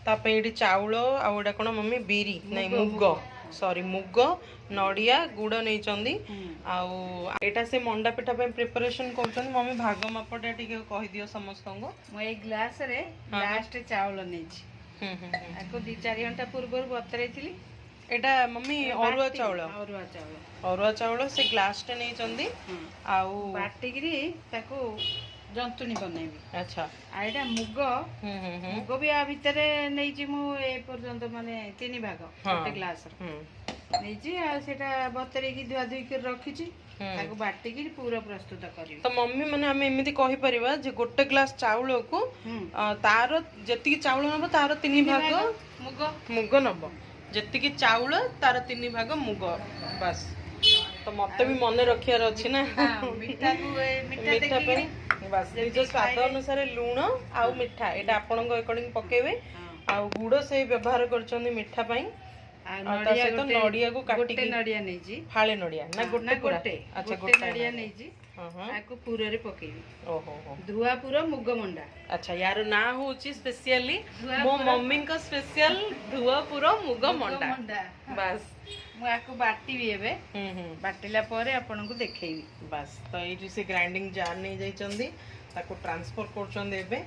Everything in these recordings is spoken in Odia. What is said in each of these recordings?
ତା ପାଇଁ ଏଠି ଚାଉଳ ଆଉ ଏଇଟା କ'ଣ ମମ୍ମି, ବିରି ନାଇଁ? ମୁଗ। ମୁଗ, ସରି, ମୁଗ, ନଡ଼ିଆ, ଗୁଡ଼ ନେଇଛନ୍ତି। ଆଉ ଏଇଟା ସେ ମଣ୍ଡା ପିଠା ପାଇଁ ପ୍ରିପାରେସନ କରୁଛନ୍ତି। ମମ୍ମି, ଭାଗ ମାପଟା ଟିକେ କହିଦିଅ ସମସ୍ତଙ୍କୁ। ମୁଁ ଏଇ ଗ୍ଲାସରେ ଲାଷ୍ଟ ଚାଉଳ ନେଇଛି। ହୁଁ ହୁଁ ହୁଁ ଆକୁ 2-4 ଘଣ୍ଟା ପୂର୍ବରୁ ବତରେଇଥିଲି। ଏଇଟା ମମ୍ମି ଅରୁଆ ଚାଉଳ? ଅରୁଆ ଚାଉଳ। ଅରୁଆ ଚାଉଳ ସେ ଗ୍ଲାସଟେ ନେଇଛନ୍ତି। ଆଉ ବାଟିକିରି ତାକୁ ଜନ୍ତୁଣି ବନେଇବି। ଆଉ ଏଇଟା ମୁଗ। ହୁଁ ହୁଁ ହୁଁ ମୁଗ ବି ଆ ଭିତରେ ନେଇଛି ମୁଁ ଏ ପର୍ଯ୍ୟନ୍ତ, ମାନେ ତିନି ଭାଗ ଗୋଟେ ଗ୍ଲାସର ନେଇଛି। ଆଉ ସେଇଟା ବତରେଇକି ଧୁଆ ଧୁଇ କରି ରଖିଛି। ତାକୁ ବାଟିକିରି ପୁର ପ୍ରସ୍ତୁତ କରିବି। ତ ମମ୍ମି, ମାନେ ଆମେ ଏମିତି କହିପାରିବା ଯେ ଗୋଟେ ଗ୍ଲାସ ଚାଉଳକୁ ତାର ଯେତିକି ଚାଉଳ ନବ ତାର ତିନି ଭାଗ ମୁଗ। ମୁଗ ନବ। ଯେତିକି ଚାଉଳ ତାର ତିନି ଭାଗ ମୁଗ, ବାସ୍। ତ ମତେ ବି ମନେ ରଖିବାର ଅଛି ନା। ମିଠାକୁ ଏ ମିଠା ମିଠା ଦେଖିକିରି ପାଇଁ ବାସ୍ ନିଜ ସ୍ୱାଦ ଅନୁସାରେ ଲୁଣ ଆଉ ମିଠା ଏଇଟା ଆପଣଙ୍କ ଆକର୍ଡିଂ ପକେଇବେ। ଆଉ ଗୁଡ଼ ସେ ବ୍ୟବହାର କରୁଛନ୍ତି ମିଠା ପାଇଁ। ଆଉ ଆଉ ତା ନଡ଼ିଆ ସହିତ ଗୋଟେ ନଡ଼ିଆକୁ ଗୋଟେ କାଟିକି ନଡ଼ିଆ ନେଇଛି। ଫାଳେ ନଡ଼ିଆ ନା ଗୋଟେ ନା ପୁରା? ଗୋଟେ। ଆଚ୍ଛା, ଗୋଟେ ଗୋଟେ ନଡ଼ିଆ ନେଇଛି। ହଁ ହଁ ଆକୁ ପୁରରେ ପକେଇବି। ଓହୋ ହୋ। ଧୁଆ ପୁର ମୁଗ ମଣ୍ଡା। ଆଚ୍ଛା, ୟାର ନାଁ ହଉଛି ସ୍ପେସିଆଲି ଧୁଆ ମୋ ପୁର। ମମ୍ମିଙ୍କ ସ୍ପେସିଆଲ ଧୁଆ ପୁର ମୁଗ ମଣ୍ଡା। ମଣ୍ଡା। ବାସ୍। ମୁଁ ଆକୁ ବାଟିବି ଏବେ। ହୁଁ ହୁଁ ବାଟିଲା ପରେ ଆପଣଙ୍କୁ ଦେଖେଇବି। ବାସ୍, ତ ଏଇଠି ସେ ଗ୍ରାଇଣ୍ଡିଙ୍ଗ ଜାର୍ ନେଇ ଯାଇଛନ୍ତି, ତାକୁ ଟ୍ରାନ୍ସଫର କରୁଛନ୍ତି ଏବେ।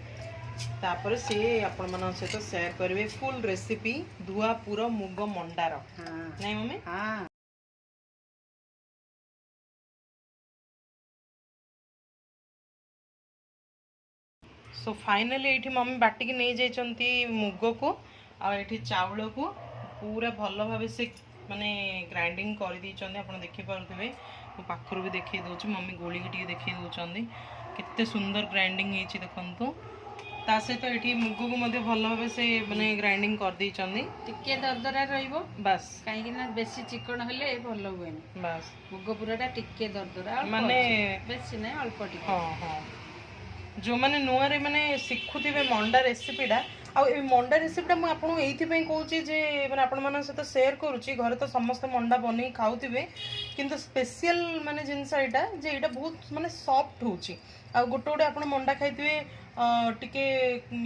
ତାପରେ ସିଏ ଆପଣମାନଙ୍କ ସହିତ ସେୟାର କରିବେ ଫୁଲ୍ ରେସିପି ଧୁଆ ପୁର ମୁଗ ମଣ୍ଡାର। ନାଇଁ ମମ୍ମି? ହଁ। ସୋ ଫାଇନାଲି ଏଇଠି ମମ୍ମି ବାଟିକି ନେଇଯାଇଛନ୍ତି ମୁଗକୁ ଆଉ ଏଇଠି ଚାଉଳକୁ ପୁରା ଭଲ ଭାବେ ସେ ମାନେ ଗ୍ରାଇଣ୍ଡିଙ୍ଗ କରିଦେଇଛନ୍ତି। ଆପଣ ଦେଖିପାରୁଥିବେ, ମୁଁ ପାଖରୁ ବି ଦେଖେଇ ଦେଉଛି। ମମ୍ମି ଗୋଳିକି ଟିକେ ଦେଖେଇ ଦେଉଛନ୍ତି, କେତେ ସୁନ୍ଦର ଗ୍ରାଇଣ୍ଡିଙ୍ଗ ହେଇଛି ଦେଖନ୍ତୁ। ତା ସହିତ ଏଠି ମୁଗକୁ ମଧ୍ୟ ଭଲ ଭାବେ ସେ ମାନେ ଗ୍ରାଇଣ୍ଡିଙ୍ଗ କରିଦେଇଛନ୍ତି। ଟିକେ ଦରଦରା ରହିବ। କାହିଁକି ନା ବେଶୀ ଚିକଣ ହେଲେ ଭଲ ହୁଏନି। ମୁଗ ପୁରଟା ଟିକେ ଦରଦରା ଅଳ୍ପ ମାନେ ଅଛି। ବେଶୀ ନାହିଁ, ଅଳ୍ପ ଟିକେ। ହଁ ହଁ ଯେଉଁମାନେ ନୂଆରେ ମାନେ ଶିଖୁଥିବେ ମଣ୍ଡା ରେସିପିଟା, ଆଉ ଏଇ ମଣ୍ଡା ରେସିପିଟା ମୁଁ ଆପଣଙ୍କୁ ଏଇଥିପାଇଁ କହୁଛି ଯେ ମାନେ ଆପଣମାନଙ୍କ ସହିତ ସେୟାର କରୁଛି, ଘରେ ତ ସମସ୍ତେ ମଣ୍ଡା ବନେଇକି ଖାଉଥିବେ, କିନ୍ତୁ ସ୍ପେସିଆଲ ମାନେ ଜିନିଷ ଏଇଟା ଯେ ଏଇଟା ବହୁତ ମାନେ ସଫ୍ଟ ହେଉଛି। ଆଉ ଗୋଟେ ଗୋଟେ ଆପଣ ମଣ୍ଡା ଖାଇଥିବେ, ଟିକେ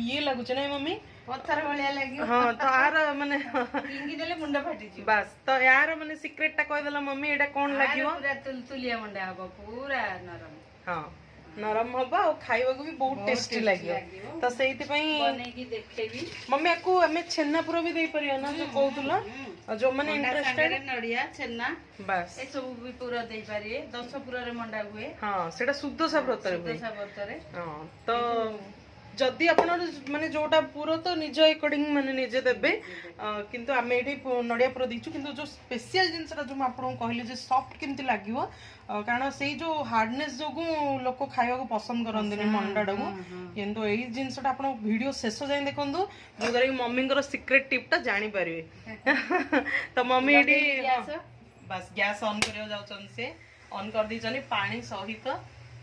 ଇଏ ଲାଗୁଛି, ନାଇଁ ମମ୍ମି? ପଥର ଭଳିଆ ଲାଗିବ। ହଁ, ତ ଆର ମାନେ ଫିଙ୍ଗି ଦେଲେ ମୁଣ୍ଡ ଫାଟିଯିବ। ବାସ୍, ତ ୟାର ମାନେ ସିକ୍ରେଟଟା କହିଦେଲା ମମ୍ମି, ଏଇଟା କ'ଣ ଲାଗିବ? ଆର ପୁରା ତୁଲତୁଲିଆ ମଣ୍ଡା ହବ, ପୁରା ନରମ। ହଁ, ନରମ ହବ ଆଉ ଖାଇବାକୁ ବି ବହୁତ ଟେଷ୍ଟି tasty ଲାଗିବ। ଲାଗିବ। ତ ସେଇଥିପାଇଁ ବନେଇକି ଦେଖେଇବି। ମମ୍ମି, ଆକୁ ଆମେ ଛେନା ପୁର ବି ଦେଇପାରିବା ନା, ଯୋଉ କହୁଥିଲ? ଆଉ ଯୋଉମାନେ ମଣ୍ଡା ଇଣ୍ଟରେଷ୍ଟେଡ ସାଙ୍ଗରେ ନଡ଼ିଆ, ଛେନା ଏସବୁ ବି ପୁର ଦେଇପାରିବେ। 10 ପୁରରେ ମଣ୍ଡା ହୁଏ। ହଁ, ସେଟା ସୁଦଶା ବ୍ରତରେ ହୁଏ। ସୁଦଶା ବ୍ରତରେ। ହଁ, ତ ଯଦି ଆପଣ ମାନେ ଯୋଉଟା ପୁର ତ ନିଜ ଏକର୍ଡିଂ ମାନେ ନିଜେ ଦେବେ, କିନ୍ତୁ ଆମେ ଏଇଠି ନଡ଼ିଆ ପୁର ଦେଇଛୁ। କିନ୍ତୁ ଯୋଉ ସ୍ପେସିଆଲ ଜିନିଷଟା ଯୋଉ ମୁଁ ଆପଣଙ୍କୁ କହିଲି ଯେ ସଫ୍ଟ କେମିତି ଲାଗିବ, କାରଣ ସେଇ ଯୋଉ ହାର୍ଡନେସ୍ ଯୋଗୁଁ ଲୋକ ଖାଇବାକୁ ପସନ୍ଦ କରନ୍ତିନି ମଣ୍ଡାଟାକୁ। କିନ୍ତୁ ଏଇ ଜିନିଷଟା ଆପଣ ଭିଡିଓ ଶେଷ ଯାଏଁ ଦେଖନ୍ତୁ, ଯୋଉଦ୍ୱାରା କି ମମ୍ମିଙ୍କର ସିକ୍ରେଟ ଟିପ୍ଟା ଜାଣିପାରିବେ। ତ ମମ୍ମି ଏଇଠି ଲଗେଇଲି ଗ୍ୟାସ। ବାସ୍, ଗ୍ୟାସ୍ ଅନ୍ କରିବାକୁ ଯାଉଛନ୍ତି, ସେ ଅନ୍ କରିଦେଇଛନ୍ତି ପାଣି ସହିତ।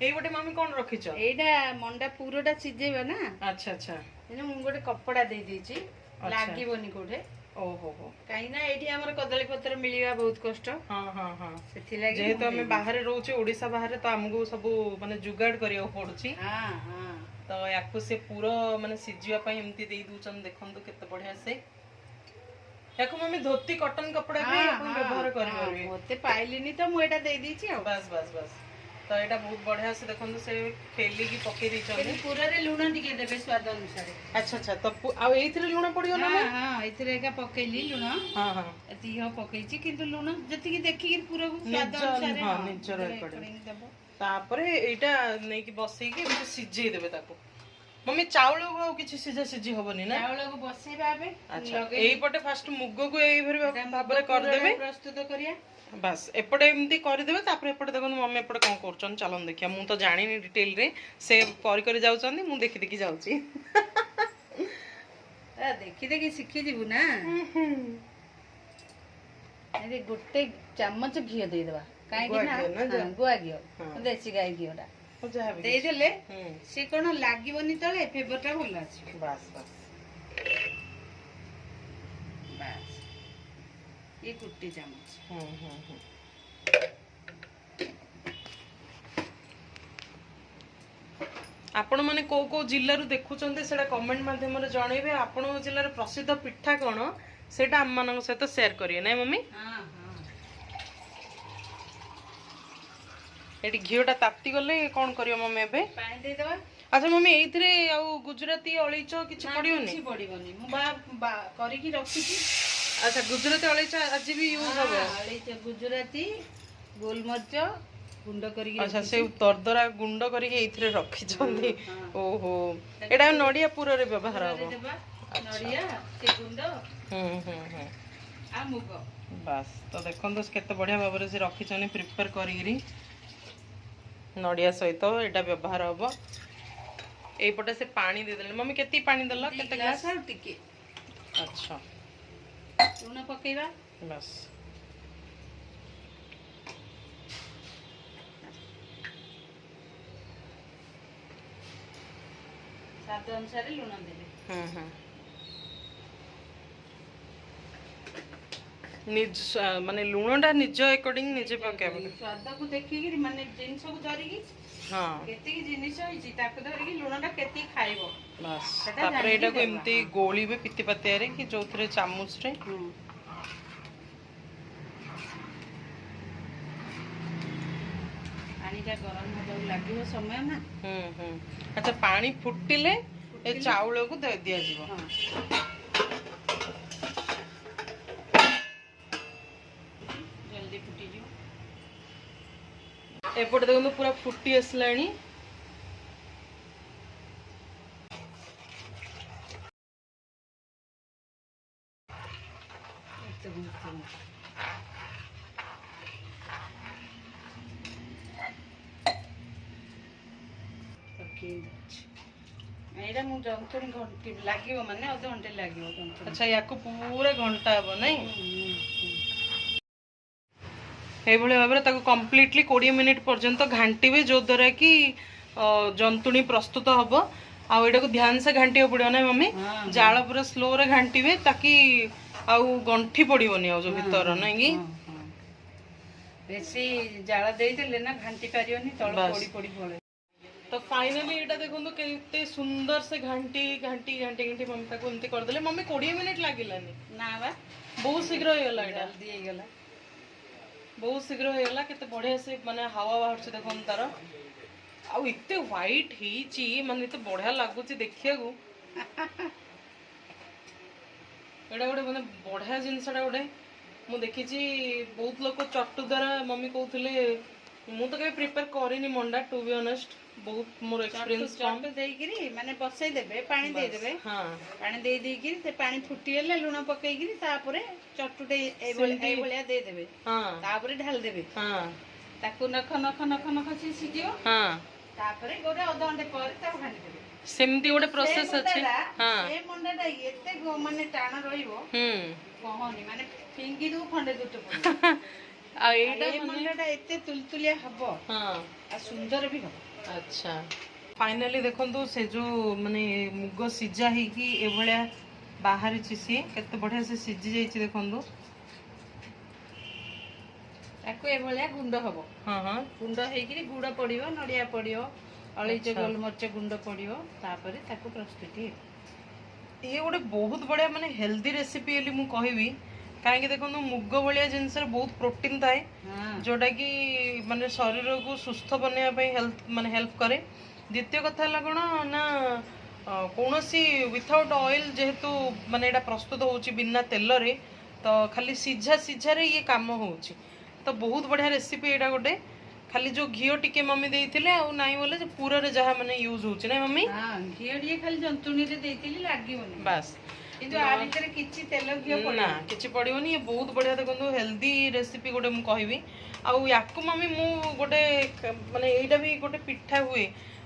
ଏଇ ଗୋଟେ ମମ୍ମି କ'ଣ ରଖିଛ? ଏଇଟା ମଣ୍ଡା ପୁରଟା ସିଝେଇବା ନା। ଆଚ୍ଛା ଆଚ୍ଛା ତେଣୁ ମୁଁ ଗୋଟେ କପଡ଼ା ଦେଇ ଦେଇଛି, ଲାଗିବନି କୋଉଠି। ଓହୋ ହୋ। କାହିଁକି ନା ଏଇଠି ଆମର କଦଳୀ ପତ୍ର ମିଳିବା ବହୁତ କଷ୍ଟ। ହଁ ହଁ ହଁ ସେଥିଲାଗି ଯେହେତୁ ଆମେ ବାହାରେ ରହୁଛେ, ଓଡିଶା ବାହାରେ, ତ ଆମକୁ ସବୁ ମାନେ ଯୁଗାଡ କରିବାକୁ ପଡୁଛି। ହଁ ହଁ ତ ୟାକୁ ସେ ପୁର ମାନେ ସିଝିବା ପାଇଁ ଏମିତି ଦେଇ ଦଉଛନ୍ତି। ଦେଖନ୍ତୁ କେତେ ବଢିଆ ସେ। ୟାକୁ ମମ୍ମି ଧୋତି, କଟନ କପଡା ବି ଆପଣ ବ୍ୟବହାର କରିପାରିବେ। ମତେ ପାଇଲିନି ତ ମୁଁ ଏଇଟା ଦେଇ ଦେଇଛି ଆଉ। ବାସ୍ ବାସ୍ ବାସ୍, ତ ଏଇଟା ବହୁତ ବଢିଆ ସେ ଦେଖନ୍ତୁ ସେ ଫେଲିକି ପକେଇ ଦେଇଛନ୍ତି। କିନ୍ତୁ ପୁରରେ ଲୁଣ ଟିକେ ଦେବେ ସ୍ୱାଦ ଅନୁସାରେ। ଆଚ୍ଛା ଆଚ୍ଛା, ତ ଆଉ ଏଇଥିରେ ଲୁଣ ପଡିବ ନା? ହଁ ହଁ ଏଥିରେ ଏକା ପକେଇଲି ଲୁଣ। ହଁ ହଁ ଏତିକି ହବ ପକେଇଛି, କିନ୍ତୁ ଲୁଣ ଯେତିକି ଦେଖିକି ପୁରକୁ ସ୍ୱାଦ ଅନୁସାରେ। ନିଜର ନିଜର according। according ଦେବ। ତାପରେ ଏଇଟା ନେଇକି ବସେଇକି ଏମିତି ସିଝେଇ ଦେବେ ତାକୁ। ମମ୍ମି, ଚାଉଳକୁ ଆଉ କିଛି ସିଝା ସିଝି ହବନି ନା? ଚାଉଳକୁ ବସେଇବା ଏବେ। ଆଚ୍ଛା, ଏଇପଟେ ଫାଷ୍ଟ ମୁଗକୁ ଏଇଭଳି ଭାବରେ କରିଦେବେ। ପ୍ରସ୍ତୁତ କରିବା। ବାସ୍, ଏପଟେ ଏମିତି କରିଦେବେ। ତାପରେ ଏପଟେ ଦେଖନ୍ତୁ ମମ୍ମି ଏପଟେ କ'ଣ କରୁଛନ୍ତି, ଚାଲନ୍ତୁ ଦେଖିବା। ମୁଁ ତ ଜାଣିନି ଡିଟେଲରେ, ସେ କରି କରି ଯାଉଛନ୍ତି, ମୁଁ ଦେଖି ଦେଖି ଯାଉଛି। ଦେଖି ଦେଖି ଶିଖିଯିବୁ ନା। ଏଠି ଗୋଟେ ଚାମଚ ଘିଅ ଦେଇଦବା, କାହିଁକି ଗୁଆ ନା ଘିଅ ନା? ହଁ, ଗୁଆ ଘିଅ, ଦେଶୀ ଗାଈ ଘିଅଟା ହଉ, ଯାହା ବି ଦେଇଦେଲେ ସେ କଣ ଲାଗିବନି ତଳେ, ଫ୍ଲେଭରଟା ଭଲ ଆସିବ। ବାସ୍ ବାସ୍ ବାସ୍, ଇଏ ଗୋଟେ ଚାମଚ। ହୁଁ ହୁଁ ହୁଁ ଆପଣମାନେ କୋଉ କୋଉ ଜିଲ୍ଲାରୁ ଦେଖୁଛନ୍ତି ସେଇଟା କମେଣ୍ଟ ମାଧ୍ୟମରେ ଜଣେଇବେ। ଆପଣଙ୍କ ଜିଲ୍ଲାର ପ୍ରସିଦ୍ଧ ପିଠା କ'ଣ ସେଇଟା ଆମମାନଙ୍କ ସହିତ ସେୟାର କରିବେ, ନାଇଁ ମମି? ହଁ ହଁ ଏଠି ଘିଅଟା ତାତି ଗଲେ କ'ଣ କରିବ ମମି ଏବେ? ପାଣି ଦେଇଦେବା। ଆଚ୍ଛା ମମି, ଏଇଥିରେ ଆଉ ଗୁଜୁରାତି ଅଳେଇଚ କିଛି ପଡିବନି? କିଛି ପଡିବନି, ମୁଁ ବା କରିକି ରଖିଛି। ଆଚ୍ଛା, ଗୁଜୁରାତି ଅଳେଇଚ ଆଜି ବି ୟୁଜ ହବ? ଅଳେଇଚ, ଗୁଜୁରାତି, ଗୋଲମରିଚ ଗୁଣ୍ଡ କରିକି। ଆଚ୍ଛା, ସେ ଦରଦରା ଗୁଣ୍ଡ କରିକି ଏଇଥିରେ ରଖିଛନ୍ତି। ଓହୋ, ଏଇଟା ନଡିଆ ପୁରରେ ବ୍ୟବହାର ହବ। ଦେବା ନଡିଆ, ସେ ଗୁଣ୍ଡ ହୁଁ ହୁଁ ହୁଁ ଆଉ ମୁଗ। ବାସ୍, ତ ଦେଖନ୍ତୁ କେତେ ବଢିଆ ଭାବରେ ସେ ରଖିଛନ୍ତି ପ୍ରିପେୟାର କରିକିରି। ନଡିଆ ସହିତ ଏଇଟା ବ୍ୟବହାର ହବ। ଏଇପଟେ ସେ ପାଣି ଦେଇଦେଲେ। ମମି, କେତିକି ପାଣି ଦେଲ? କେତେ ଗ୍ଲାସ? ଗ୍ଲାସ ଆଉ ଟିକେ। ଆଚ୍ଛା। ଲୁଣ ପକେଇବା। ବାସ୍। ସ୍ୱାଦ ଅନୁସାରେ ଲୁଣ ଦେବେ। ହୁଁ ହୁଁ ନିଜ ମାନେ ଲୁଣଟା ନିଜ ଆକର୍ଡିଂ ନିଜେ ପକେଇବା। ସ୍ୱାଦକୁ ଦେଖିକିରି, ମାନେ ଜିନିଷକୁ ଧରିକି, କେତିକି ଜିନିଷ ହେଇଛି ତାକୁ ଧରିକି ଲୁଣଟା କେତିକି ଖାଇବ। ବାସ୍। ସେଟା ତାପରେ ଜାଣିକି ଏଇଟାକୁ ଦେବା, ଏମିତି ଗୋଳିବେ ପିତି ପାତିଆରେ କି ଯୋଉଥିରେ ଚାମଚରେ। ପାଣିଟା ଗରମ ହେବାକୁ ଲାଗିବ ସମୟ ନା। ହୁଁ ହୁଁ ଆଚ୍ଛା, ପାଣି ଫୁଟିଲେ ଏ ଚାଉଳକୁ ଦିଆଯିବ। ହଁ। ଜଲ୍ଦି ଫୁଟିଯିବ। ଏପଟେ ଦେଖନ୍ତୁ, ପୁରା ଫୁଟି ଆସିଲାଣି। ଏତେ ଏତେ ପକେଇ ଦଉଛି ଏଇଟା ମୁଁ। ଜନ୍ତୁଣି ଘଣ୍ଟି ଲାଗିବ, ମାନେ ଅଧଘଣ୍ଟେ ଲାଗିବ ଜନ୍ତୁଣି। ଆଚ୍ଛା, ୟାକୁ ପୁରା ଘଣ୍ଟା ହବ, ନାଇଁ? ହୁଁ, ହୁଁ, ହୁଁ। ଏଇଭଳି ଭାବରେ ତାକୁ କମ୍ପ୍ଲିଟଲି 20 ମିନିଟ୍ ପର୍ଯ୍ୟନ୍ତ ଘାଣ୍ଟିବେ, ଯୋଉଦ୍ୱାରା କି ଜନ୍ତୁଣି ପ୍ରସ୍ତୁତ ହବ। ଆଉ ଏଇଟାକୁ ଧ୍ୟାନ ସେ ଘାଣ୍ଟିବାକୁ ପଡିବ ନା ମମି? ହଁ। ଜାଳ ପୁରା ସ୍ଲୋରେ ଘାଣ୍ଟିବେ, ତାକି ଆଉ ଗଣ୍ଠି ପଡିବନି ଆଉ ଯୋଉ ଭିତର, ନାଇଁ କି? ହଁ, ହଁ। ବେଶୀ ଜାଳ ଦେଇଦେଲେ ନା ଘାଣ୍ଟି ପାରିବନି, ତଳ ବାସ୍। ପୋଡି ପୋଡି ପଳେଇବ। ତ ଫାଇନାଲି ଏଇଟା ଦେଖନ୍ତୁ, କେତେ ସୁନ୍ଦର ସେ ଘାଣ୍ଟି ଘାଣ୍ଟି ଘାଣ୍ଟି ଘାଣ୍ଟି ମମି ତାକୁ ଏମିତି କରିଦେଲେ। ମମି, 20 ମିନିଟ୍ ଲାଗିଲାନି। ନା ବା। ବହୁତ ଶୀଘ୍ର ହେଇଗଲା ଏଇଟା। ଜଲ୍ଦି ହେଇଗଲା। ବହୁତ ଶୀଘ୍ର ହେଇଗଲା। କେତେ ବଢିଆ ସେ ମାନେ ହାୱା ବାହାରୁଛି ଦେଖନ୍ତୁ ତାର। ଆଉ ଏତେ ହ୍ୱାଇଟ୍ ହେଇଛି, ମାନେ ଏତେ ବଢିଆ ଲାଗୁଛି ଦେଖିବାକୁ। ଏଇଟା ଗୋଟେ ମାନେ ବଢିଆ ଜିନିଷଟା ଗୋଟେ। ମୁଁ ଦେଖିଛି ବହୁତ ଲୋକ ଚଟୁ ଦ୍ୱାରା, ମମି କହୁଥିଲେ। ମୁଁ ତ କେବେ ପ୍ରିପେୟାର କରିନି ମଣ୍ଡା, ଟୁ ବି ଅନେଷ୍ଟ, ବହୁତ ମୋର ଏକ୍ସପିରିଏନ୍ସ କମ୍। ଚଟୁ ଦେଇକିରି ମାନେ ବସେଇ ଦେବେ, ପାଣି ଦେଇଦେବେ। ପାଣି ଦେଇ ଦେଇକିରି ସେ ପାଣି ଫୁଟିଗଲେ ଲୁଣ ପକେଇକିରି ତାପରେ ଚଟୁଟେ ଏଇଭଳିଆ ଏଇଭଳିଆ ଦେଇଦେବେ। ତାପରେ ଢାଳି ଦେବେ। ତାକୁ ନଖ ନଖ ନଖ ନଖ ସେ ସିଝିବ। ତାପରେ ଗୋଟେ ଅଧଘଣ୍ଟେ ପରେ ତାକୁ ଘାଣ୍ଟି ଦେବେ। ସେମିତି ଗୋଟେ ପ୍ରୋସେସ ଅଛି। ସେ ମଣ୍ଡାଟା ଏତେ ମାନେ ଟାଣ ରହିବ, କହନି, ମାନେ ଫିଙ୍ଗି ଦବୁ ଖଣ୍ଡେ ଦୁଟ ପଡିବ। ଆଉ ଏଇଟା ଏ ମଣ୍ଡାଟା ଏତେ ତୁଲତୁଲିଆ ହବ ଆଉ ସୁନ୍ଦର ବି ହବ। ଆଚ୍ଛା, ଫାଇନାଲି ଦେଖନ୍ତୁ, ସେ ଯୋଉ ମାନେ ମୁଗ ସିଝା ହେଇକି ଏଭଳିଆ ବାହାରିଛି। ସିଏ କେତେ ବଢିଆ ସେ ସିଝି ଯାଇଛି ଦେଖନ୍ତୁ। ତାକୁ ଏଭଳିଆ ଗୁଣ୍ଡ ହବ। ହଁ ହଁ ଗୁଣ୍ଡ ହେଇକିରି ଗୁଡ ପଡିବ, ନଡିଆ ପଡିବ, ଅଳେଇଚ, ଗୋଲମରିଚ ଗୁଣ୍ଡ ପଡିବ, ତାପରେ ତାକୁ ପ୍ରସ୍ତୁତି ହେବ। ଇଏ ଗୋଟେ ବହୁତ ବଢିଆ ମାନେ ହେଲ୍ଦି ରେସିପି ବୋଲି ମୁଁ କହିବି, କାହିଁକି ଦେଖନ୍ତୁ, ମୁଗ ଭଳିଆ ଜିନିଷରେ ବହୁତ ପ୍ରୋଟିନ ଥାଏ, ଯୋଉଟା କି ମାନେ ଶରୀରକୁ ସୁସ୍ଥ ବନେଇବା ପାଇଁ ହେଲ୍ଥ ମାନେ ହେଲ୍ପ କରେ। ଦ୍ୱିତୀୟ କଥା ହେଲା କ'ଣ ନା କୌଣସି ୱିଥାଉଟ୍ ଅଏଲ୍ ଯେହେତୁ ମାନେ ଏଇଟା ପ୍ରସ୍ତୁତ ହେଉଛି ବିନା ତେଲରେ, ତ ଖାଲି ସିଝା ସିଝାରେ ଇଏ କାମ ହେଉଛି। ତ ବହୁତ ବଢିଆ ରେସିପି ଏଇଟା ଗୋଟେ। ଖାଲି ଯୋଉ ଘିଅ ଟିକେ ମମି ଦେଇଥିଲେ, ଆଉ ନାଇଁ ବୋଲେ ଯେ ପୁରରେ ଯାହା ମାନେ ୟୁଜ୍ ହେଉଛି, ନାଇଁ ମମି? ହଁ, ଘିଅ ଟିକେ ଖାଲି ଜନ୍ତୁଣିରେ ଦେଇଥିଲି, ଲାଗିବନି। ବାସ୍। କିନ୍ତୁ ଆ ଭିତରେ କିଛି ତେଲ ଘିଅ ନା। ପଡିବନି। କିଛି ପଡିବନି। ଇଏ ବହୁତ ବଢିଆ ଦେଖନ୍ତୁ, ହେଲ୍ଦି ରେସିପି ଗୋଟେ ମୁଁ କହିବି। ଆଉ ୟାକୁ ମମି, ମୁଁ ଗୋଟେ ମାନେ ଏଇଟା ବି ଗୋଟେ ପିଠା ହୁଏ,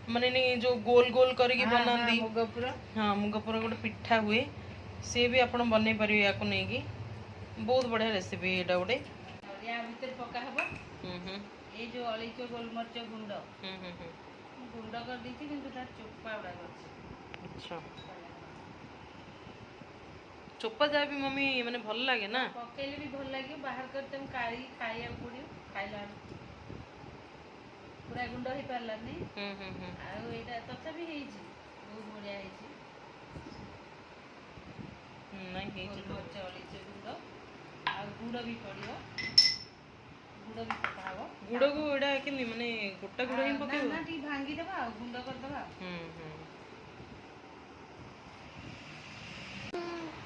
ମାନେ ଯୋଉ ଗୋଲ ଗୋଲ କରିକି ବନାନ୍ତି। ମୁଗ ପୁର। ହଁ, ମୁଗ ପୁର ଗୋଟେ ପିଠା ହୁଏ, ସିଏ ବି ଆପଣ ବନେଇ ପାରିବେ ୟାକୁ ନେଇକି। ବହୁତ ବଢିଆ ରେସିପି ଏଇଟା ଗୋଟେ। ନଡିଆ ଭିତରେ ପକା ହବ। ହୁଁ ହୁଁ ଏଇ ଯୋଉ ଅଳେଇଚ, ଗୋଲମରିଚ ଗୁଣ୍ଡ, ହୁଁ ହୁଁ ହୁଁ ମୁଁ ଗୁଣ୍ଡ କରିଦେଇଛି, କିନ୍ତୁ ତାର ଚୋପା ଗୁଡାକ ଅଛି। ଆଚ୍ଛା, ଚୋପା ଯାହା ବି ମମି ମାନେ ଭଲ ଲାଗେ ନା? ପକେଇଲେ ବି ଭଲ ଲାଗିବ। ବାହାର କରି ତାକୁ କାଢିକି ଖାଇବାକୁ ପଡିବ। ଖାଇଲା ବେଳକୁ ପୁରା ପୁରା ଗୁଣ୍ଡ ହେଇପାରିଲାନି। ଆଉ ଏଇଟା ତଥାପି ହେଇଛି, ବହୁତ ବଢିଆ ହେଇଛି। ନାଇଁ, ହେଇଛି। ଗୋଲମରିଚ, ଅଳେଇଚ ଗୁଣ୍ଡ ଆଉ ଗୁଡ଼ ବି ପଡ଼ିବ, ଗୁଡ଼ ବି ପକା ହବ। ଗୁଡ଼କୁ ଏଇଟା କେମିତି, ମାନେ ଗୋଟା ଗୁଡ଼ ହିଁ ନା। ପକେଇବ? ନା, ଟିକେ ଭାଙ୍ଗିଦବା ଆଉ ଗୁଣ୍ଡ କରିଦବା ଆଉ। ହୁଁ ହୁଁ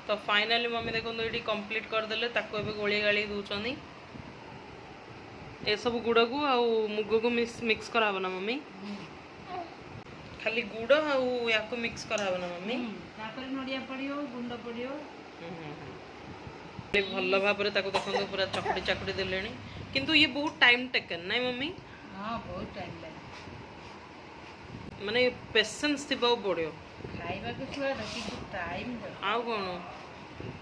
ତ ଫାଇନାଲି ମମି ଦେଖନ୍ତୁ, ଏଇଠି କମ୍ପ୍ଲିଟ୍ କରିଦେଲେ। ତାକୁ ଏବେ ଗୋଳେଇ ଗାଳି ଦେଉଛନ୍ତି ଏସବୁ ଗୁଡ଼କୁ ଆଉ ମୁଗକୁ ମିକ୍ସ କରାହବ ନା ମମି? ଖାଲି ଗୁଡ଼ ଆଉ ୟାକୁ ମିକ୍ସ କରାହବ ନା ମମି? ତାପରେ ନଡ଼ିଆ ପଡ଼ିବ, ଗୁଣ୍ଡ ପଡ଼ିବ। ଭଲ ଭାବରେ ତାକୁ ଦେଖନ୍ତୁ, ପୁରା ଚକୁଡ଼ି ଚାକୁଡ଼ି ଦେଲେଣି। କିନ୍ତୁ ଇଏ ବହୁତ ଟାଇମ୍ ଟେକେନ୍, ନାଇଁ ମମି? ହଁ, ବହୁତ ଟାଇମ୍ ଲାଗେ। ମାନେ ପେସେନ୍ସ ଥିବାକୁ ପଡ଼ିବ। ଖାଇବାକୁ ସୁଆଦ, କିନ୍ତୁ ଟାଇମ୍। ଆଉ କ'ଣ,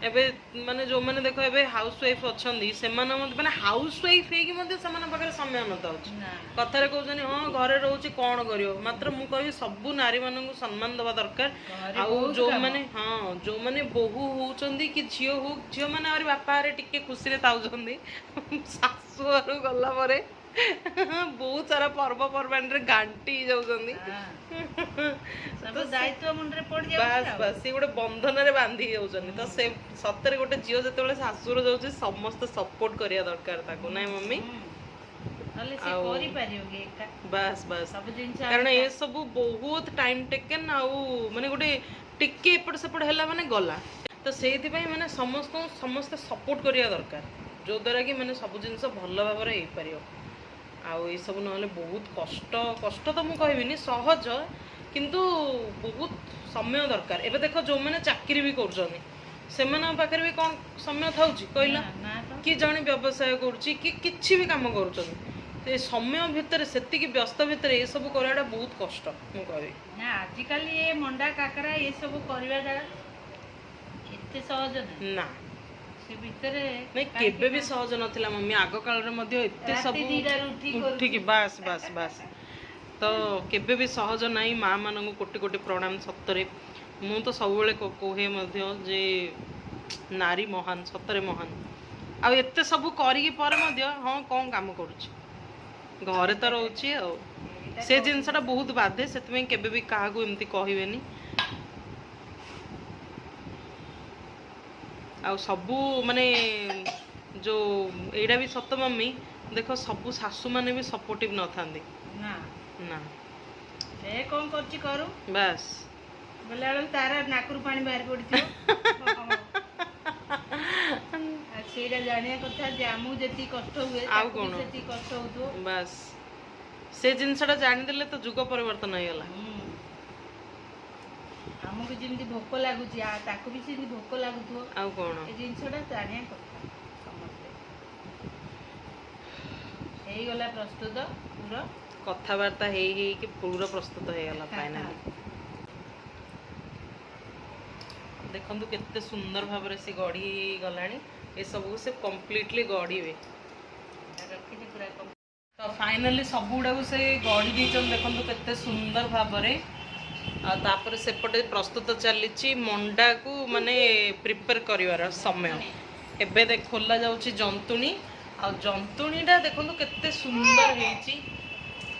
ଏବେ ମାନେ ଯୋଉମାନେ ଦେଖ, ଏବେ ହାଉସ ୱାଇଫ୍ ଅଛନ୍ତି, ସେମାନେ ମଧ୍ୟ ମାନେ ହାଉସ ୱାଇଫ୍ ହେଇକି ମଧ୍ୟ ସେମାନଙ୍କ ପାଖରେ ସମୟ ନଥାଉଛି। ନା। କଥାରେ କହୁଛନ୍ତି, ହଁ, ଘରେ ରହୁଛି, କ'ଣ କରିବ? ମାତ୍ର ମୁଁ କହିବି, ସବୁ ନାରୀମାନଙ୍କୁ ସମ୍ମାନ ଦେବା ଦରକାର। ଘରେ ଆଉ ବହୁତ। ଯୋଉମାନେ, ହଁ, ଯୋଉମାନେ ବୋହୂ ହଉଛନ୍ତି କି ଝିଅ ହଉ, ଝିଅମାନେ ଆହୁରି ବାପା ଘରେ ଟିକେ ଖୁସିରେ ଥାଉଛନ୍ତି। ଶାଶୁ ଘରୁ ଗଲା ପରେ ବହୁତ ସାରା ପର୍ବପର୍ବାଣିରେ ଘାଣ୍ଟି ହେଇଯାଉଛନ୍ତି। ସବୁ ଦାୟିତ୍ୱ ମୁଣ୍ଡରେ ପଡିଯାଉଛି। ବାସ୍। ଆଉ ବାସ୍, ସିଏ ଗୋଟେ ବନ୍ଧନରେ ବାନ୍ଧି ହେଇଯାଉଛନ୍ତି। ତ ସେ ସତରେ ଗୋଟେ ଝିଅ ଯେତେବେଳେ ଶାଶୁଘର ଯାଉଛି, ସମସ୍ତେ ସପୋର୍ଟ କରିବା ଦରକାର ତାକୁ, ନାଇଁ ମମି? ନହେଲେ ସେ କରିପାରିବ କି ଏକା ବାସ୍ ବାସ୍। ସବୁ ଜିନିଷ? କାରଣ ଏସବୁ ବହୁତ ଟାଇମ୍ ଟେକେନ୍, ଆଉ ମାନେ ଗୋଟେ ଟିକେ ଏପଟ ସେପଟ ହେଲା ମାନେ ଗଲା। ତ ସେଇଥିପାଇଁ ମାନେ ସମସ୍ତଙ୍କୁ ସମସ୍ତେ ସପୋର୍ଟ କରିବା ଦରକାର, ଯୋଉଦ୍ୱାରା କି ମାନେ ସବୁ ଜିନିଷ ଭଲ ଭାବରେ ହେଇପାରିବ। ଆଉ ଏସବୁ ନହେଲେ ବହୁତ କଷ୍ଟ। କଷ୍ଟ ତ ମୁଁ କହିବିନି, ସହଜ, କିନ୍ତୁ ବହୁତ ସମୟ ଦରକାର। ଏବେ ଦେଖ, ଯୋଉମାନେ ଚାକିରି ବି କରୁଛନ୍ତି, ସେମାନଙ୍କ ପାଖରେ ବି କ'ଣ ସମୟ ଥାଉଛି କହିଲ? ନା ତ। କି ଜଣେ ବ୍ୟବସାୟ କରୁଛି କି କିଛି ବି କାମ କରୁଛନ୍ତି, ସେ ସମୟ ଭିତରେ, ସେତିକି ବ୍ୟସ୍ତ ଭିତରେ ଏସବୁ କରିବାଟା ବହୁତ କଷ୍ଟ ମୁଁ କହିବି। ନା, ଆଜିକାଲି ଏ ମଣ୍ଡା, କାକରା ଏସବୁ କରିବାଟା ଏତେ ସହଜ ନୁହେଁ। ନା। ସେ ଭିତରେ ନାଇଁ, କେବେ ବି ସହଜ ନଥିଲା ମମି। ଆଗ କାଳରେ ମଧ୍ୟ ଏତେ ରାତି ସବୁ 2ଟାରୁ ଉଠି ଉଠିକି, ବାସ୍ ବାସ୍ ବାସ୍। ତ କେବେ ବି ସହଜ ନାହିଁ। ମା ମାନଙ୍କୁ କୋଟି କୋଟି ପ୍ରଣାମ ସତରେ। ମୁଁ ତ ସବୁବେଳେ କୁହେ ମଧ୍ୟ ଯେ ନାରୀ ମହାନ, ସତରେ ମହାନ। ଆଉ ଏତେ ସବୁ କରିକି ପରେ ମଧ୍ୟ, ହଁ, କ'ଣ କାମ କରୁଛି, ଘରେ ତ ରହୁଛି। ଆଉ ସେ ଜିନିଷଟା ବହୁତ ବାଧେ। ସେଥିପାଇଁ କେବେ ବି କାହାକୁ ଏମିତି କହିବେନି। ଆଉ ସବୁ ମାନେ ଯୋଉ ଏଇଟା ବି ସତ ମମି, ଦେଖ, ସବୁ ଶାଶୁମାନେ ବି ସପୋର୍ଟିଭ ନଥାନ୍ତି। ନା। ନା। ସେ କ'ଣ କରୁଛି କରୁ ବାସ୍। ବୋଇଲା ବେଳକୁ ତାର ନାକରୁ ପାଣି ବାହାରି ପଡିଥିବ। ଆଉ ସେଇଟା ଜାଣିବା କଥା ଯେ ଆମକୁ ଯେତିକି କଷ୍ଟ ହୁଏ, ଆଉ ତାକୁ ବି କ'ଣ? ସେତିକି କଷ୍ଟ ହଉଥିବ। ବାସ୍, ସେ ଜିନିଷଟା ଜାଣିଦେଲେ ତ ଯୁଗ ପରିବର୍ତ୍ତନ ହେଇଗଲା। ଆମକୁ ଯେମିତି ଭୋକ ଲାଗୁଛି, ତାକୁ ବି ସେମିତି ଭୋକ ଲାଗୁଥିବ। ଆଉ କ'ଣ? ଏ ଜିନିଷଟା ଜାଣିବା କଥା ସମସ୍ତେ। ହେଇଗଲା ପ୍ରସ୍ତୁତ ପୁର। କଥାବାର୍ତ୍ତା ହେଇ ହେଇକି ପୁରା ପ୍ରସ୍ତୁତ ହେଇଗଲା ଫାଇନାଲି। ଦେଖନ୍ତୁ, କେତେ ସୁନ୍ଦର ଭାବରେ ସେ ଗଢ଼ି ଗଲାଣି। ଏସବୁକୁ ସେ କମ୍ପ୍ଲିଟଲି ଗଢ଼ିବେ। ରଖିଛି ପୁରା। ତ ଫାଇନାଲି ସବୁ ଗୁଡ଼ାକୁ ସେ ଗଢ଼ି ଦେଇଛନ୍ତି, ଦେଖନ୍ତୁ କେତେ ସୁନ୍ଦର ଭାବରେ। ଆଉ ତାପରେ ସେପଟେ ପ୍ରସ୍ତୁତ ଚାଲିଛି ମଣ୍ଡାକୁ ମାନେ ପ୍ରିପେୟାର କରିବାର ସମୟ। ଏବେ ଖୋଲା ଯାଉଛି ଜନ୍ତୁଣୀ। ଆଉ ଜନ୍ତୁଣୀଟା ଦେଖନ୍ତୁ କେତେ ସୁନ୍ଦର ହେଇଛି।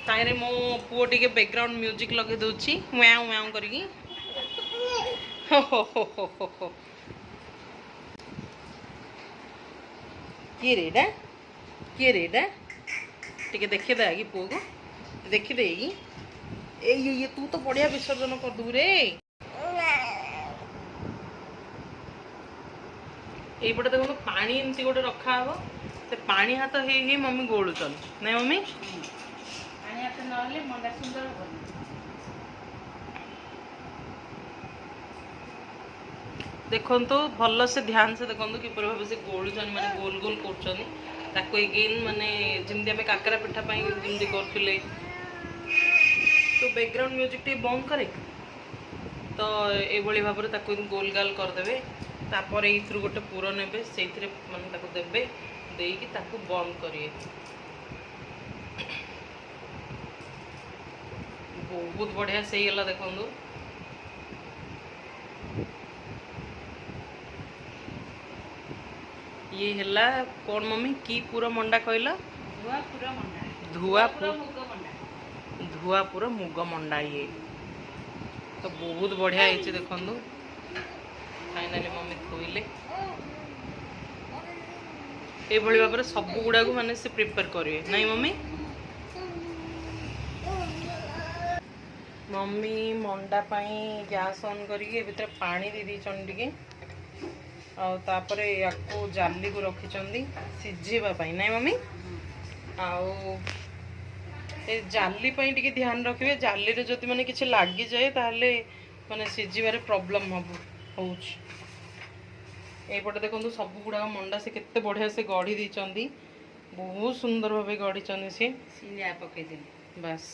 ତାହିଁରେ ମୋ ପୁଅ ଟିକେ ବ୍ୟାକଗ୍ରାଉଣ୍ଡ ମ୍ୟୁଜିକ୍ ଲଗେଇ ଦେଉଛି ମ୍ୟାଉଁ ମ୍ୟାଉଁ କରିକି। ହୋ ହୋ ହୋ ହୋ ହୋ ହୋ, କିଏ ରେ ଏଇଟା? କିଏ ରେ ଏଇଟା? ଟିକେ ଦେଖିଦେ କି ପୁଅକୁ ଦେଖିଦେଇକି। ଏଇ ଇଏ, ତୁ ତ ବଢିଆ ବିସର୍ଜନ କରିଦବୁ ରେ। ଏଇପଟେ ଦେଖନ୍ତୁ, ପାଣି ଏମିତି ଗୋଟେ ରଖାହବ। ସେ ପାଣି ହାତ ହେଇ ହେଇ ମମି ଗୋଳୁଛନ୍ତି, ନାଇଁ ମମି? ପାଣି ହାତ ନହେଲେ ମଣ୍ଡା ସୁନ୍ଦର ହବନି। ଦେଖନ୍ତୁ, ଭଲସେ ଧ୍ୟାନ ସେ ଦେଖନ୍ତୁ କିପରି ଭାବେ ସେ ଗୋଳୁଛନ୍ତି, ମାନେ ଗୋଲ ଗୋଲ କରୁଛନ୍ତି ତାକୁ। ଏଗେନ୍ ମାନେ ଯେମିତି ଆମେ କାକରା ପିଠା ପାଇଁ ଯେମିତି କରୁଥିଲେ। ତ ବ୍ୟାକଗ୍ରାଉଣ୍ଡ ମ୍ୟୁଜିକ୍ ଟିକେ ବନ୍ଦ କରେ। ତ ଏଇଭଳି ଭାବରେ ତାକୁ ଏମିତି ଗୋଲ ଗାଲ କରିଦେବେ। ତାପରେ ଏଇଥିରୁ ଗୋଟେ ପୁର ନେବେ, ସେଇଥିରେ ମାନେ ତାକୁ ଦେବେ, ଦେଇକି ତାକୁ ବନ୍ଦ କରିବେ। ବହୁତ ବଢ଼ିଆ ସେ ହେଇଗଲା, ଦେଖନ୍ତୁ। ଇଏ ହେଲା କ'ଣ ମମି, କି ପୁର ମଣ୍ଡା କହିଲ? ଧୁଆ ପୁର ମଣ୍ଡା। ଧୁଆ ପୁର ମୁଗ ମଣ୍ଡା। ଧୁଆ ପୁର ମୁଗ ମଣ୍ଡା ଇଏ ତ ବହୁତ ବଢ଼ିଆ ହେଇଛି ଦେଖନ୍ତୁ। ଫାଇନାଲି ମମି ଥୋଇଲେ। ଏଇଭଳି ଭାବରେ ସବୁ ଗୁଡ଼ାକୁ ମାନେ ସେ ପ୍ରିପେୟାର କରିବେ ନାଇଁ ମମି? ମମି ମଣ୍ଡା ପାଇଁ ଗ୍ୟାସ୍ ଅନ୍ କରିକି ଏ ଭିତରେ ପାଣି ଦେଇ ଦେଇଛନ୍ତି ଟିକେ, ଆଉ ତାପରେ ୟାକୁ ଜାଲିକୁ ରଖିଛନ୍ତି ସିଝେଇବା ପାଇଁ ନାଇଁ ମମି? ଆଉ ଏ ଜାଲି ପାଇଁ ଟିକେ ଧ୍ୟାନ ରଖିବେ, ଜାଲିରେ ଯଦି ମାନେ କିଛି ଲାଗିଯାଏ ତାହେଲେ ମାନେ ସିଝିବାରେ ପ୍ରୋବ୍ଲେମ୍ ହେଉଛି। ଏଇପଟେ ଦେଖନ୍ତୁ ସବୁ ଗୁଡ଼ାକ ମଣ୍ଡା ସେ କେତେ ବଢ଼ିଆ ସେ ଗଢ଼ି ଦେଇଛନ୍ତି, ବହୁତ ସୁନ୍ଦର ଭାବେ ଗଢ଼ିଛନ୍ତି ସିଏ। ସିଝା ପକେଇଦେଲି ବାସ୍।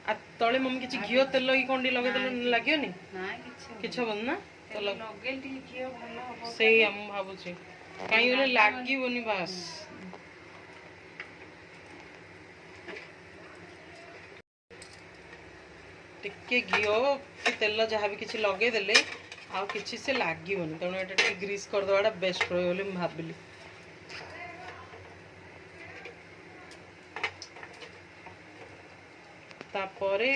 ଆଉ ତଳେ ମମି କିଛି ଘିଅ ତେଲ କି କ'ଣ ଟିକେ ଲଗେଇଦେଲେ ଲାଗିବନି? କିଛି ହବନି ନା? ଲଗେଇଲେ ଟିକେ ଘିଅ ଭଲ ହବ, ସେଇଆ ମୁଁ ଭାବୁଛି, କାହିଁକି ବୋଲେ ଲାଗିବନି। ବାସ୍ ଟିକେ ଘିଅ କି ତେଲ ଯାହା ବି କିଛି ଲଗେଇଦେଲେ ଆଉ କିଛି ସେ ଲାଗିବନି, ତେଣୁ ଏଇଟା ଟିକେ ଗ୍ରୀସ୍ କରିଦେବାଟା ବେଷ୍ଟ ରହିବ ବୋଲି ମୁଁ ଭାବିଲି। ତାପରେ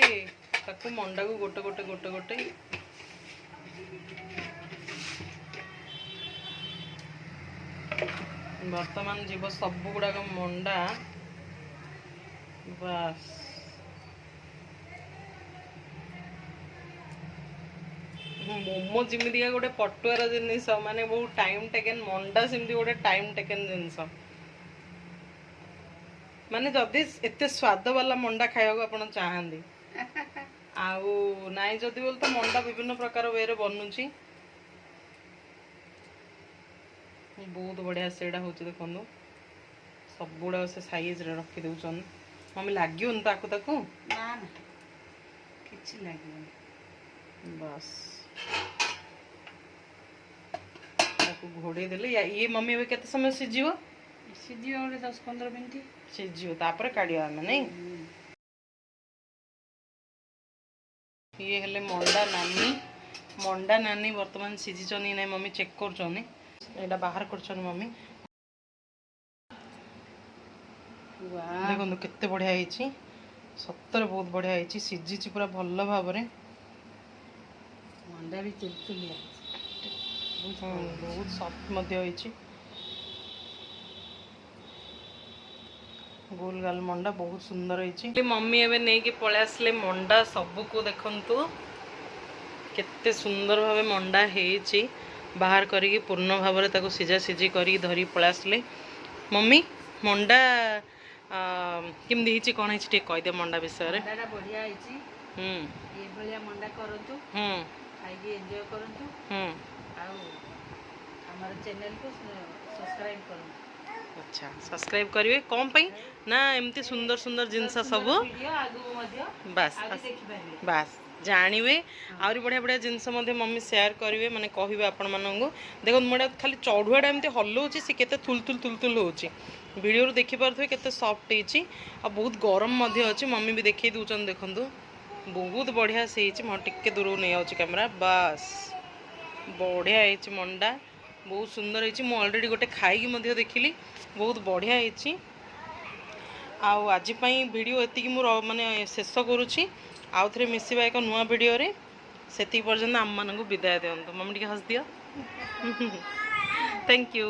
ତାକୁ ମଣ୍ଡାକୁ ଗୋଟେ ଗୋଟେ ଗୋଟେ ଗୋଟେ ବର୍ତ୍ତମାନ ଯିବ ସବୁ ଗୁଡ଼ାକ ମଣ୍ଡା। ବାସ୍ ମୋମୋ ଯେମିତିକା ଗୋଟେ ପଟୁଆର ଜିନିଷ, ମାନେ ବହୁତ ଟାଇମ୍ ଟେକେନ୍, ମଣ୍ଡା ସେମିତି ଗୋଟେ ଟାଇମ୍ ଟେକେନ୍ ଜିନିଷ। ମାନେ ଯଦି ଏତେ ସ୍ୱାଦ ବାଲା ମଣ୍ଡା ଖାଇବାକୁ ଆପଣ ଚାହାନ୍ତି, ଆଉ ନାଇଁ ଯଦି ବୋଲେ ତ ମଣ୍ଡା ବିଭିନ୍ନ ପ୍ରକାର ୱେରେ ବନୁଛି। ବହୁତ ବଢ଼ିଆ ସେଇଟା ହେଉଛି ଦେଖନ୍ତୁ, ସବୁଗୁଡ଼ାକ ସେ ସାଇଜରେ ରଖି ଦେଉଛନ୍ତି। ମମି ଲାଗିବନି ତାକୁ ତାକୁ? ନା ନା କିଛି ଲାଗିବନି। ବାସ୍ ତାକୁ ଘୋଡ଼େଇ ଦେଲେ। ଇଏ ମମି ଏବେ କେତେ ସମୟ ସିଝିବ? ସିଝିବ ଗୋଟେ 10-15 ମିନିଟ୍ ସିଝିବ, ତାପରେ କାଢ଼ିବା ଆମେ ନାଇଁ? ଇଏ ହେଲେ ମଣ୍ଡା ନାନୀ। ମଣ୍ଡା ନାନୀ ବର୍ତ୍ତମାନ ସିଝିଛନ୍ତି ନାଇଁ ମମି ଚେକ୍ କରୁଛନ୍ତି, ଏଇଟା ବାହାର କରୁଛନ୍ତି ମମି। ଦେଖନ୍ତୁ କେତେ ବଢ଼ିଆ ହେଇଛି, ସତରେ ବହୁତ ବଢ଼ିଆ ହେଇଛି, ସିଝିଛି ପୁରା ଭଲ ଭାବରେ। ମଣ୍ଡା ବି ତୁଲତୁଲିଆ, ବହୁତ ସଫ୍ଟ ମଧ୍ୟ ହେଇଛି। ଗୋଲ ଗାଲ ମଣ୍ଡା ବହୁତ ସୁନ୍ଦର ହେଇଛି। ମମି ଏବେ ନେଇକି ପଳେଇ ଆସିଲେ ମଣ୍ଡା ସବୁକୁ, ଦେଖନ୍ତୁ କେତେ ସୁନ୍ଦର ଭାବେ ମଣ୍ଡା ହେଇଛି। ବାହାର କରିକି ପୂର୍ଣ୍ଣ ଭାବରେ ତାକୁ ସିଝା ସିଝି କରିକି ଧରିକି ପଳେଇ ଆସିଲେ। ମମି ମଣ୍ଡା କେମିତି ହେଇଛି କ'ଣ ହେଇଛି ଟିକେ କହିଦେ ମଣ୍ଡା ବିଷୟରେ। ମଣ୍ଡାଟା ବଢ଼ିଆ ହେଇଛି। ଏଇଭଳିଆ ମଣ୍ଡା କରନ୍ତୁ, ଖାଇକି ଏନ୍ଜୟ କରନ୍ତୁ, ଆଉ ଆମର ଚ୍ୟାନେଲକୁ ସବସ୍କ୍ରାଇବ୍ କରନ୍ତୁ। ଆଚ୍ଛା, ସବସ୍କ୍ରାଇବ୍ କରିବେ କ'ଣ ପାଇଁ ନା ଏମିତି ସୁନ୍ଦର ସୁନ୍ଦର ଜିନିଷ ସବୁ ବାସ୍ ବାସ୍ ଜାଣିବେ। ଆହୁରି ବଢ଼ିଆ ବଢ଼ିଆ ଜିନିଷ ମଧ୍ୟ ମମି ସେୟାର କରିବେ, ମାନେ କହିବେ ଆପଣମାନଙ୍କୁ। ଦେଖନ୍ତୁ ମୁଁ ଏଇଟା ଖାଲି ଚଢ଼ୁଆଟା ଏମିତି ହଲଉଛି, ସେ କେତେ ଥୁଲ ଥୁଲ ଥୁଲ ଥୁଲ ହେଉଛି, ଭିଡ଼ିଓରୁ ଦେଖିପାରୁଥିବେ କେତେ ସଫ୍ଟ ହେଇଛି। ଆଉ ବହୁତ ଗରମ ମଧ୍ୟ ଅଛି, ମମି ବି ଦେଖେଇ ଦେଉଛନ୍ତି। ଦେଖନ୍ତୁ ବହୁତ ବଢ଼ିଆ ସେ ହେଇଛି। ମୁଁ ଟିକେ ଦୂରକୁ ନେଇଯାଉଛି କ୍ୟାମେରା। ବାସ୍ ବଢ଼ିଆ ହେଇଛି ମଣ୍ଡା, ବହୁତ ସୁନ୍ଦର ହେଇଛି। ମୁଁ ଅଲରେଡ଼ି ଗୋଟେ ଖାଇକି ମଧ୍ୟ ଦେଖିଲି, ବହୁତ ବଢ଼ିଆ ହେଇଛି। ଆଉ ଆଜି ପାଇଁ ଭିଡ଼ିଓ ଏତିକି ମୁଁ ମାନେ ଶେଷ କରୁଛି। ଆଉ ଥରେ ମିଶିବା ଏକ ନୂଆ ଭିଡ଼ିଓରେ, ସେତିକି ପର୍ଯ୍ୟନ୍ତ ଆମମାନଙ୍କୁ ବିଦାୟ ଦିଅନ୍ତୁ। ମମି ଟିକେ ହସି ଦିଅ। Thank you.